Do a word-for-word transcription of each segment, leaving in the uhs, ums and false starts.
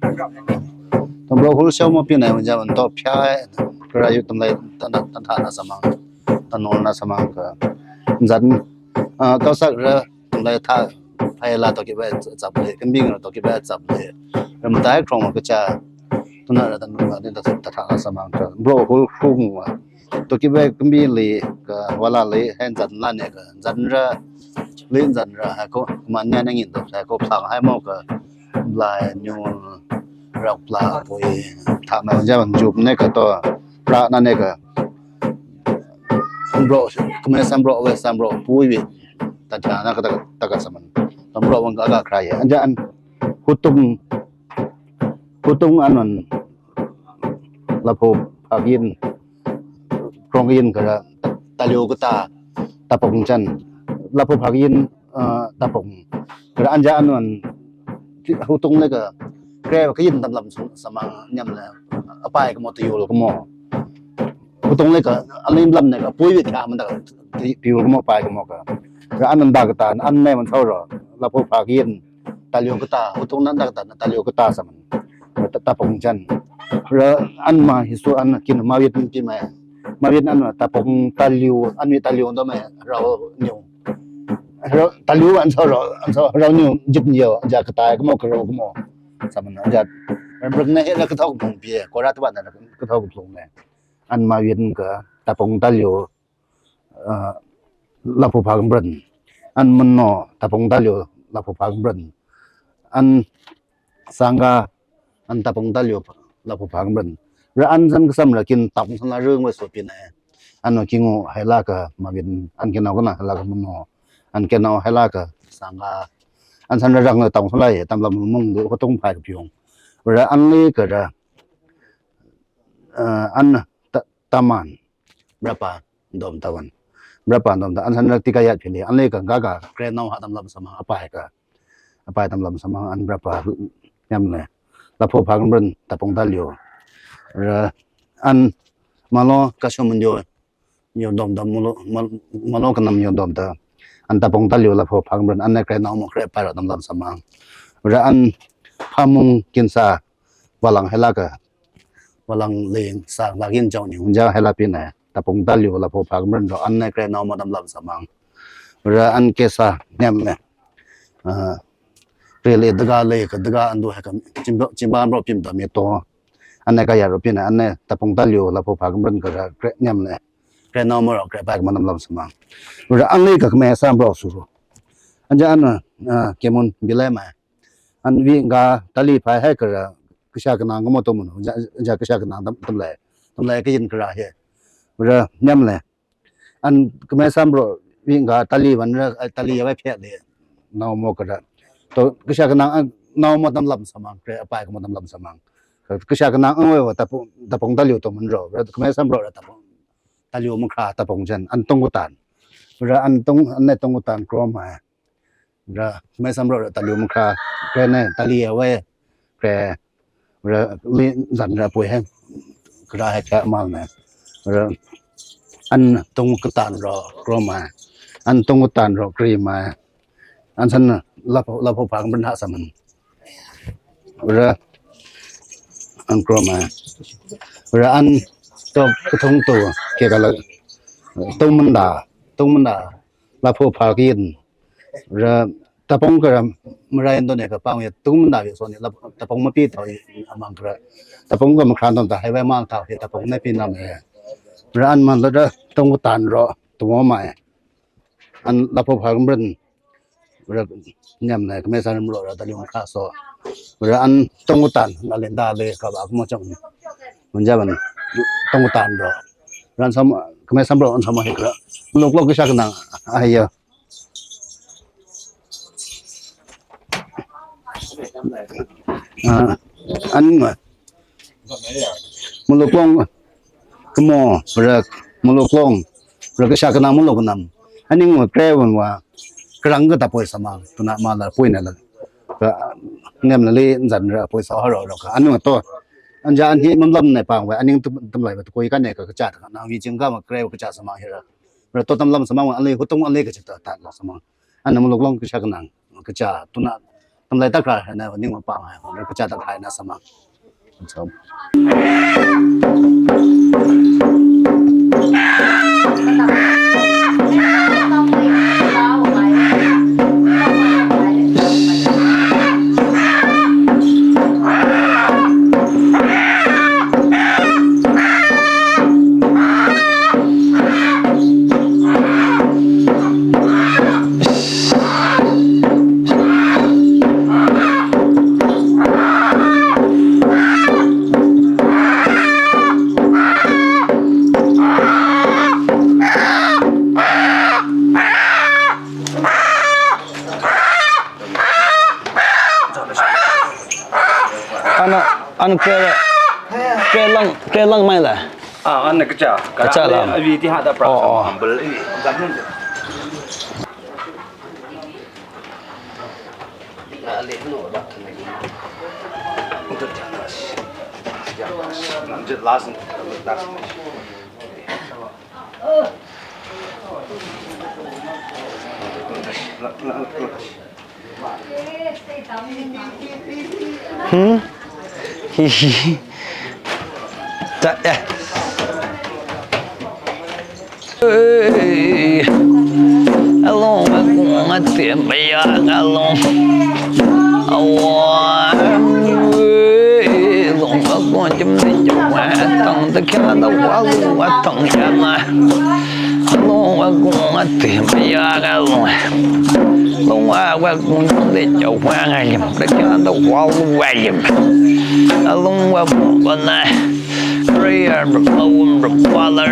Tawˇ bro hul shao maˇ piˇ na, wun jaˇ wun tawˇ hpyaˇ, kara yuˬ tawˇ leh, tawˇ htaˇ na saˍ maˇ, tawˇ nawˬ na saˍ maˇ ka, zan, a, tawˇ saˆ reh, tawˇ leh htaˇ, hpehˇ la tawˇ kiˇ ve caˇ le, kanˉ biˇ ngaˬ tawˇ kiˇ ve caˇ le, reh mvuhˇ taˍ hk'aw ma ka caˇ, tawˇ naˆ reh tawˇ naˆ, tawˇ htaˇ na saˍ maˇ ka, bro hul hk'aw ma, tawˇ kiˇ ve kanˉ biˇ le, ka wa la le, hen zan la ne ka, zan reh, le zan reh, ha k'o, ma nyi na nyi tawˇ, ha k'o hpaˍ ha mawˇ ka, lai nyu, reh pla pui, htaꞈ ma jaˇ ma juˆ ne ka tawˇ, reh na ne ka, bro, k'o meh saˍ bro, ve saˍ bro, pui ve, taˇ htaˇ na ka taˇ, taˇ ka saˍ maˇ, tawˇ bro wun ka a ka hk'a ye, an jaˇ an, hu tong, hu tong an wun, laˇ hpu hpaˇ kiˇ, krong kiˇ ka reh, taˇ liˇ ka taˇ, taˇ pon chehˇ, laˇ hpu hpaˇ kiˇ, a, taˇ pon, ka reh an jaˇ an wun, hu tong le ka, k'ai ve kiˇ tawˇ lamˇ saˍ maˇ nyi le, a pai k'o mawˇ taˇ yuˬ k'o mawˇ, hu tong le ka, a le lamˇ ne ka, pui ve htaꞈ maˇ taˇ, taˇ yuˬ k'o mawˇ pai k'o mawˇ ka, reh an wun daꞈ ka taˇ, an meh maˇ chaw ro, laˇ hpu hpaˇ kiˇ, taˇ liˇ ka taˇ, hu tong na daꞈ ka taˇ, taˇ liˇ ka taˇ saˍ maˇ, taˇ, taˇ pon chehˇ, reh an ma Yeˍsuˆ an kiˇ maˇ ve piˇ ma, maˇ ve an taˇ pon taˇ liˇ, an ve taˇ liˇ dawˇ ma, reh nyi, reh taˇ liˇ an chaw ro, an chaw reh nyi, jitˆ nyi jaˇ ka taˇ k'o mawˇ ka reh k'o mawˇ, saˍ maˇ jaˇ, reh beuꞈ na heˆ la ka tawˇ ka pon piˇ, k'o reh taˇ baˬ na ka tawˇ ka pon le, an maˇ ve ka, taˇ pon taˇ liˇ, a, laˇ hpu hpaˇ ka beuꞈ, an mvuhˇ naw, taˇ pon taˇ liˇ, laˇ hpu hpaˇ ka beuꞈ, an saˍ gaˇ, an taˇ pon taˇ liˇ, laˇ hpu hpaˇ ka beuꞈ, reh an san ka saˍ maˇ reh kiˇ tawˇ saˍ la reh ve suh piˇ na, an wun kiˇ ngawˬ heh la ka maˇ ve, an keh naw ka na heh la ka mvuhˇ naw, an keh naw heh la ka saˍ gaˇ, an san reh reh ngaˬ tawˇ saˍ la ye, tawˇ lamˇ mawˇ le, hu tong hpaˇ ka piˇ-oˬ, reh an le ka reh, a, an taˇ, taˇ maˇ, brother dawˇ taˇ wun, brother dawˇ taˇ, an san reh tiˇ ka yaˇ hpehꞈ le, an le ka gaˇ kaꞈ k'ai naw haꞈ tawˇ lamˇ saˍ maˇ, a pai ka, a pai tawˇ lamˇ saˍ maˇ, an brother nyi le, laˇ hpu hpaˇ ka beuꞈ taˇ pon taˇ liˇ, reh an maˇ lo ka sho mvuhˇ naw, yawˇ dawˇ taˇ maˇ lo, maˇ lo ka naˆ yawˇ dawˇ taˇ, an taˇ pon taˇ liˇ laˇ hpu hpaˇ ka beuꞈ, an le k'ai naw mawˇ k'ai pai ro tawˇ lamˇ saˍ maˇ, reh an hpaˇ mvuhˇ kiˇ saˍ, wa laˇ heh la ka, wa laˇ leh saˍ la kiˇ caˇ nyi wun jaˇ heh la piˇ na, taˇ pon taˇ liˇ laˇ hpu hpaˇ ka beuꞈ ro, an le k'ai naw mawˇ tawˇ lamˇ saˍ maˇ, reh an keh saˍ nyi le, a, reh le daꞈ ka le ka daꞈ ka an do heh ka, chi ba, chi ba bro piˇ taˇ meh taˇ, an le ka yaˇ ro piˇ na, an le taˇ pon taˇ liˇ laˇ hpu hpaˇ ka beuꞈ ka reh k'ai nyi le, k'ai naw mawˇ ro k'ai pai k'o mawˇ tawˇ lamˇ saˍ maˇ, reh an le ka k'o meh saˍ bro suh ro, an jaˇ an, a, keh mvuhˇ biˇ le ma, an viˉ gaˇ taˇ liˇ hpaˇ heh ka reh, G'uiˬsha ka naˆ k'o mawˇ tawˇ mvuhˇ naw, jaˇ, jaˇ G'uiˬsha ka naˆ tawˇ, tawˇ le, tawˇ le ka yinˉ ka reh heh, reh nyi le, an k'o meh saˍ bro, viˉ gaˇ taˇ liˇ wun reh, taˇ liˇ a ve hpehꞈ le, naˆ mawˇ ka reh, tawˇ G'uiˬsha ka naˆ, naˆ mawˇ tawˇ lamˇ saˍ maˇ, k'ai a pai k'o mawˇ tawˇ lamˇ saˍ maˇ, G'uiˬsha ka naˆ a ve wa taˇ pon, taˇ pon taˇ liˇ tawˇ mvuhˇ naw ro, reh k'o meh saˍ bro reh taˇ pon, taˇ liˇ mvuhˇ hk'aˇ taˇ pon chehˇ, an tawˇ k'o tanˇ, reh an tawˇ, an le tawˇ k'o tanˇ k'o ma, reh meh saˍ bro reh taˇ liˇ mvuhˇ hk'aˇ, k'ai ne taˇ liˇ a ve, k'ai, reh le zan reh pui heh, ka reh heh hk'e maˇ le, reh an tawˇ k'o tanˇ ro k'o ma, an tawˇ k'o tanˇ ro k'ai ma, an san laˇ hpu, laˇ hpu hpaˇ ka beuꞈ haꞈ saˍ maˇ, reh an k'o ma, reh an tawˇ k'o tawˇ to keh ka le, tawˇ mvuhˇ naw, tawˇ mvuhˇ naw, laˇ hpu hpaˇ ka yinˉ, reh taˇ pon ka reh, mvuhˇ raˇ yinˉ dawˇ ne ka paˇ ve tawˇ mvuhˇ naw ve so ne, taˇ pon maˇ piˇ taˇ, a maˇ ka reh, taˇ pon ka mvuhˇ hk'aˇ dawˇ taˇ heh ve maˇ taˇ heh, taˇ pon naˆ piˇ naˆ meh, reh an maˇ le reh tawˇ k'o tanˇ ro, tawˇ mvuhˇ maˇ, an laˇ hpu hpaˇ ka beuꞈ, reh nyi le k'o meh saˍ bro reh taˇ liˇ mvuhˇ hk'aˇ so, reh an tawˇ k'o tanˇ, naˆ le daꞈ le ka ba k'o mawˇ caˇ, mvuhˇ jaˇ baˬ, tawˇ k'o tanˇ ro, reh an saˍ maˇ, k'o meh saˍ bro an saˍ maˇ heh ka reh, mvuhˇ lo hk'aw lo G'uiˬsha ka naˆ a heh yaˇ. A, an, mvuhˇ lo hk'aw lo, k'o mawˇ reh, mvuhˇ lo hk'aw lo, reh G'uiˬsha ka naˆ mvuhˇ lo ka naˆ, an nyi ngawˬ k'ai wun wa, ka reh k'o taˇ pui saˍ maˇ, ka naˆ maˇ la pui na la, ka nyi le le zan reh pui saˍ ha ro ro ka, an nyi tawˇ, an jaˇ an heˆ mvuhˇ lamˇ ne paˇ ve, an nyi tawˇ, tawˇ la ve tawˇ k'oˆ kaꞈ ne ka, ka caˇ taˇ ka naˆ ve ceh gaˇ maˇ k'ai ve ka caˇ saˍ maˇ heh reh, reh tawˇ tawˇ lamˇ saˍ maˇ, an le hu tawˇ an le ka caˇ taˇ taˇ la saˍ maˇ, an mvuhˇ lo hk'aw lo G'uiˬsha ka naˆ, ka caˇ tawˇ naˆ Tăm lai ta kra na ni ma pa ma, ka cha ta kra na sa ma. Anăn, anăn kơ, kơ lăng, kơ lăng mai leh. A, anăn kơ cha, kơ cha lăng. Avi ti ha ta pra. Ơ, ơ. Sa ma bel i, sa ma. Hmm? Hi, hi, hi. Ta, eh. Ê, a long a kông a ti ma ya a long. A wa, ê, long a kông jim ni jim wa a tang ta kya ta wa lu wa tang ya ma. A long a kông a ti ma ya a long. Long a wa kông jim ni jim wa a lim ta kya ta wa lu wa lim. A long a kông a na. Prayer, the poem, the father,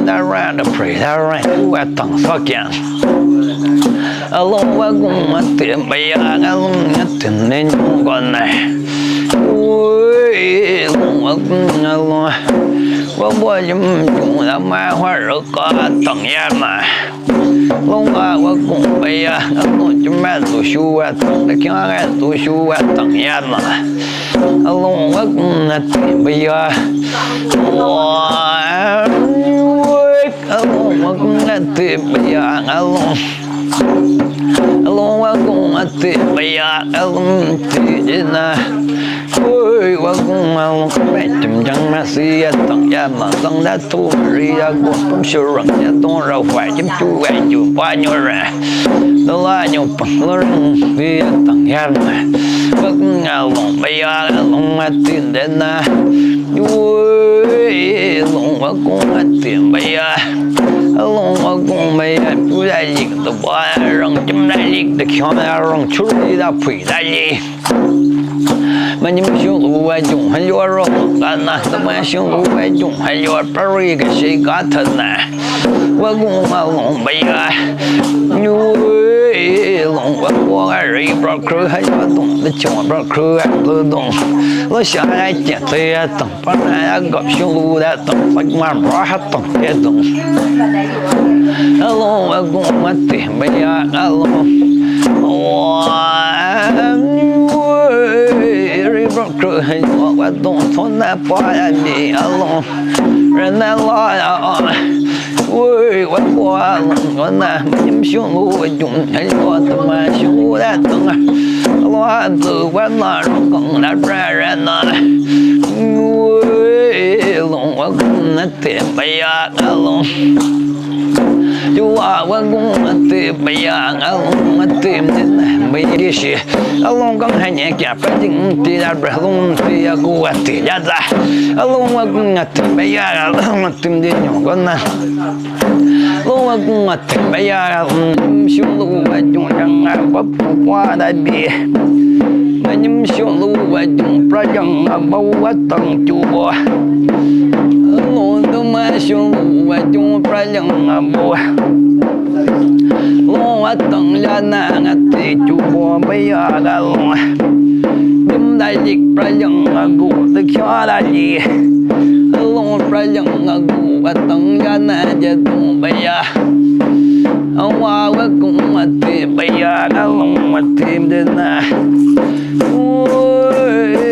the right, the prayer, the right, the tang, fuck yeah. A long wa kông a ti ma ya, a long a ti ni kông na. Ui, long wa kông a long. Wa wa yim yong la ma hua ru ka tang ya ma. Long a wa kông ma ya, a long jim ma zu shu wa tang, da kyang a zu shu wa tang ya ma. A long wa kông a ti ma ya. Wa, a long wa kông a ti ma ya, a long. A long wa kông a ti ma ya, a long ti ji na. Ui, wa kông a long, meh jim jang ma si ya tang ya ma, zang da tu ri ya guan pum shu rang ya dong rau fai jim chu wai ju pa nyu ra. Dong la nyu pang lo rang si ya tang ya ma. Wa kông a long ma ya, a long ma ti de na. Ui, long wa kông a ti ma ya. A long wa kông ma ya, chu ya yik da ba rang jim da yik da khyang ya rang chu ri da pui da yi. Ma nyim shung lu wa jung ha yua ro ka na, ta ma shung lu wa jung ha yua pa ri ka shi ka ta na. Wa kông a long ma ya. Nyu long wa kông a ri bra kru ha yua dong, ta chong bra kru a lu dong. Lo sha ya jia ta ya dong, pa na ya gap shung lu da dong, pa ma bra ha dong, ya dong. A long wa kông a ti ma ya a long. Wa, ri bra kru ha yua wa dong, thon na pa ya ni a long. Ren na la ya a. Ui, wa kông a long, wa na, ma nyim shung lu wa jung, ha yua ta ma shung lu da dong. A long a zu wa na rong kong na ra ra na. Ui, long wa kông a ti ma ya a long. Ju wa wa kông a ti ma ya a long, a ti ma ya ma ya shi. A long kang ha nyeh kya pa jing ti da bra long ti ya gu wa ti ya za. A long wa kông a ti ma ya a long, a ti ma ya nyu ko na. Long wa kông a ti ma ya a long, shung lu wa jung jang a ba pu wa da bi. Ma nyim shung lu wa jung pra jang a ba wa tang ju bo. Long du ma shung lu wa jung pra jang a bo. Long wa tang ya na nga ti ju bo ma ya a long. Jim da yik pra jang a gu da kya da yi. Long pra jang a gu wa tang ya na ja du ma ya. A wa wa kông a ti ma ya, a long a ti ma de na. Ui,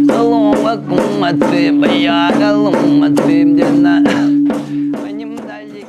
a long wa kông a ti ma ya, a long a ti ma de na. Ma nyim da yik.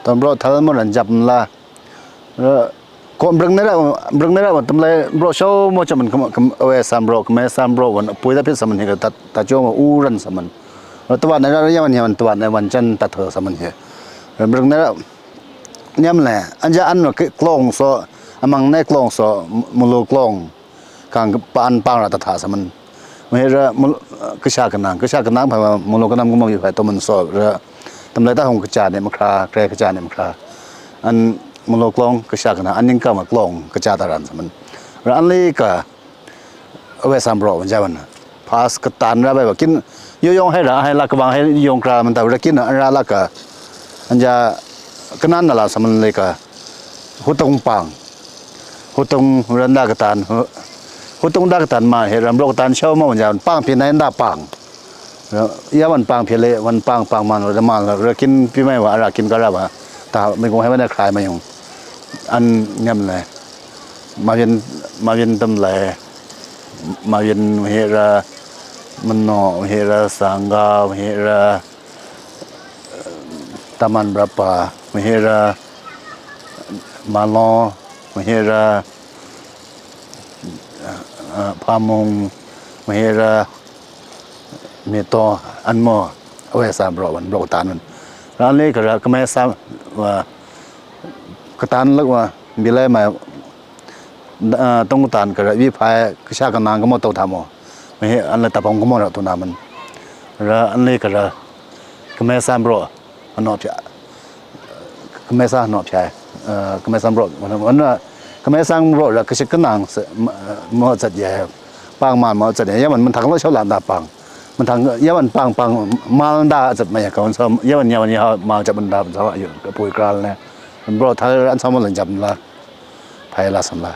Tawˇ bro, thal mawˇ ran jap la. Ko breng ne ra, breng ne ra wa tam leh bro shaw mawˇ cha mawˇ, awˬ e sam bro, k'me sam bro wa pui ta piˇ sa mawˇ hk'e, ta, ta cho mawˇ u ran sa mawˇ. Tawˇ wa ne ra yaˇ mawˇ yaˇ mawˇ tawˇ wa ne wa jan ta theu sa mawˇ hk'e. Breng ne ra, nyiˇ mawˇ leh, anˇ jaˇ anˇ wa hk'e klong so, amang ne klong so, mvuhˇ lo klong. Kang pa anˇ pang ra ta thaꞈ sa mawˇ. Mvuhˇ heˆ ra, mvuhˇ lo, G'uiˬsha k'aˬ na, G'uiˬsha k'aˬ na hpaˇ mvuhˇ lo k'aˬ na mvuhˇ maˇ piˇ hpaˇ tawˇ mawˇ so ra, tam leh taˇ hawˇ k'aˬ ca ne maˇ hk'aˇ, k'ai k'aˬ ca ne maˇ hk'aˇ. Anˇ mvuhˇ lo klong G'uiˬsha k'aˬ na, anˇ nyi kaꞈ maˇ klong k'aˬ ca ta ran sa mawˇ. Ra anˇ leh kaꞈ, awˬ e sam bro wa jaˇ mawˇ na. Pass k'aꞈ tan ra bai wa hkin, yawˇ yawˇ haiˬ ra, haiˬ la k'aꞈ baˬ haiˬ yawˇ k'aꞈ ra mawˇ ta ra hkin, anˇ ra la kaꞈ, anˇ jaˇ, k'aˬ na na la sa mawˇ leh kaꞈ, hu tong pang. Hu tong ran daꞈ k'aꞈ tan, hu tong daꞈ k'aꞈ tan maˇ heˆ ra, bro k'aꞈ tan shaw mawˇ wa jaˇ, pang piˇ na daꞈ pang. Yaˇ wun pang piˇ leh, wun pang pang maˇ lo, maˇ lo, ra hkin piˇ maˇ wa, ra hkin kaꞈ ra ba. Ta meh k'o haiˬ wa na hk'ai maˇ yonˍ. Anˇ nyi mawˇ leh, maˇ viˉ, maˇ viˉ tam leh, maˇ viˉ mvuhˇ heˆ ra, Mvuhˇ naw mvuhˇ heˆ ra, Sangga mvuhˇ heˆ ra, Taman Brapa mvuhˇ heˆ ra, Maˍlawˇ mvuhˇ heˆ ra, Phaˇ mvuhˇ mvuhˇ heˆ ra, Mehˇ taw, anˇ mawˇ, awˬ e sam bro wun, bro k'aꞈ tan wun. Ra anˇ leh kaꞈ ra k'me sam, k'aꞈ tan leh wa, biˇ leh maˇ, tong k'aꞈ tan kaꞈ ra, viˉ hpaˇ G'uiˬsha k'aˬ na k'o mawˇ to htaˇ mawˇ, mvuhˇ heˆ anˇ leh ta pon k'o mawˇ ra to na mawˇ. Ra anˇ leh kaꞈ ra, k'me sam bro, a nawˬ hpehꞈ, k'me sam nawˬ hpehꞈ, k'me sam bro, k'me sam bro ra hk'e shiˍ k'aꞈ na, mawˇ caˇ yehˬ, pang maˇ mawˇ caˇ yehˬ, yaˇ wun mvuhˇ htaˇ lo shaw la daꞈ pang. Mvuhˇ htaˇ yaˇ wun pang pang maˇ daꞈ caˇ maˇ yehˬ kaꞈ, yaˇ wun yaˇ wun yaˇ maˇ caˇ mvuhˇ daꞈ caˇ a yoˬ, kaꞈ pui k'aꞈ leh. Bro, htaˇ anˇ sam mawˇ leh jap la, hpaiˇ la sam la.